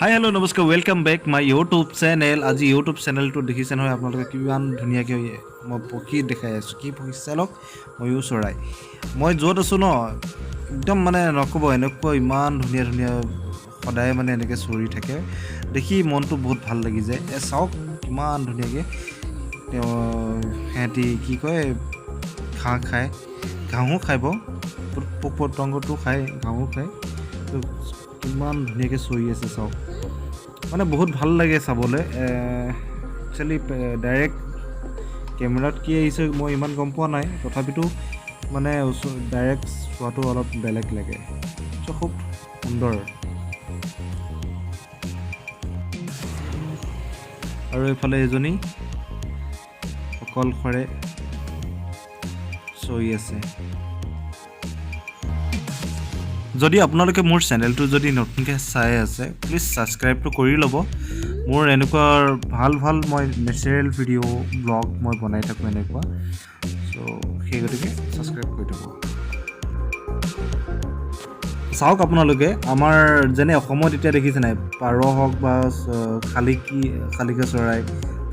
হাই, hello', নমস্কাৰ, welcome back my YouTube channel. আজি YouTube চেনেলটো দেখিছে নহয় আপোনালোকে, কিমান ধুনীয়াকৈ মই পক্ষী দেখাই আছোঁ। কি পক্ষী চাওক, ময়ূৰ চৰাই। মই য'ত আছোঁ ন, একদম মানে নক'ব, এনেকুৱা ইমান ধুনীয়া ধুনীয়া সদায় মানে এনেকৈ চৰি থাকে, দেখি মনটো বহুত ভাল লাগি যায়। চাওক কিমান ধুনীয়াকৈ তেওঁ সিহঁতি কি কয়, ঘাঁহ খায়, ঘাঁহো খাব, পোক পতংগটো খায়, ঘাঁহো খায়। তো কিমান ধুনীয়াকৈ চৰি আছে চাওক, মানে বহুত ভাল লাগে চাবলৈ। একচুৱেলি ডাইৰেক্ট কেমেৰাত কি আহিছে মই ইমান গম পোৱা নাই, তথাপিতো মানে ডাইৰেক্ট চোৱাটো অলপ বেলেগ লাগে। চ' খুব সুন্দৰ। আৰু এইফালে এজনী অকলশৰে চৰি আছে। যদি আপোনালোকে মোৰ চেনেলটো যদি নতুনকৈ চাই আছে, প্লিজ ছাবস্ক্ৰাইবটো কৰি ল'ব। মোৰ এনেকুৱা ভাল ভাল মই নেচাৰেল ভিডিঅ' ব্লগ মই বনাই থাকোঁ এনেকুৱা। চ' সেই গতিকে ছাবস্ক্ৰাইব কৰি থ'ব। চাওক আপোনালোকে, আমাৰ যেনে অসমত এতিয়া দেখিছে নাই, পাৰ হওক বা শালিকি, শালিকা চৰাই,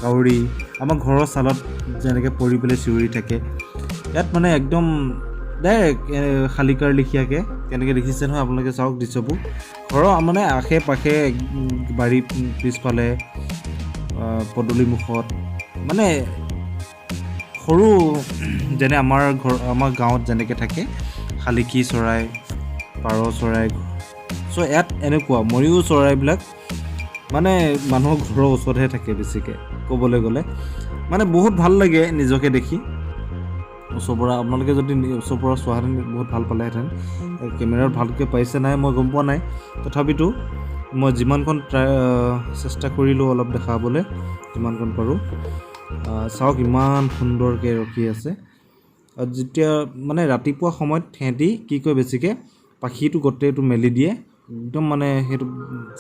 কাউৰী, আমাৰ ঘৰৰ ছালত যেনেকৈ পৰি পেলাই চিঞৰি থাকে, ইয়াত মানে একদম ডাইৰেক্ট শালিকাৰ লেখীয়াকৈ কেনেকৈ দেখিছে নহয় আপোনালোকে। চাওক দৃশ্যবোৰ, ঘৰৰ মানে আশে পাশে, বাৰী পিছফালে, পদূলিমুখত, মানে সৰু যেনে আমাৰ ঘৰ, আমাৰ গাঁৱত যেনেকৈ থাকে শালিকী চৰাই, পাৰ চৰাই, চ' ইয়াত এনেকুৱা ময়ূৰ চৰাইবিলাক মানে মানুহৰ ঘৰৰ ওচৰতহে থাকে বেছিকৈ ক'বলৈ গ'লে। মানে বহুত ভাল লাগে নিজকে দেখি ওচৰৰ পৰা। আপোনালোকে যদি ওচৰৰ পৰা চোৱাহেঁতেন বহুত ভাল পালেহেঁতেন। কেমেৰাত ভালকৈ পাইছে নাই মই গম পোৱা নাই, তথাপিতো মই যিমানকণ ট্ৰাই চেষ্টা কৰিলোঁ অলপ দেখাবলৈ যিমানকণ পাৰোঁ। চাওক, ইমান সুন্দৰকৈ ৰখি আছে। আৰু যেতিয়া মানে ৰাতিপুৱা সময়ত সিহঁতি কি কয়, বেছিকৈ পাখিটো গোটেইটো মেলি দিয়ে, একদম মানে সেইটো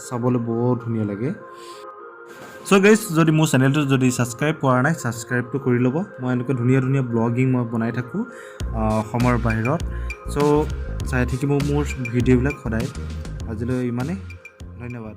চাবলৈ বৰ ধুনীয়া লাগে। চ' গাইজ, যদি মোৰ চেনেলটো যদি ছাবস্ক্ৰাইব কৰা নাই, ছাবস্ক্ৰাইবটো কৰি ল'ব। মই এনেকুৱা ধুনীয়া ধুনীয়া ব্লগিং মই বনাই থাকোঁ অসমৰ বাহিৰত। চ' চাই থাকিব মোৰ ভিডিঅ'বিলাক সদায়। আজিলৈ ইমানেই, ধন্যবাদ।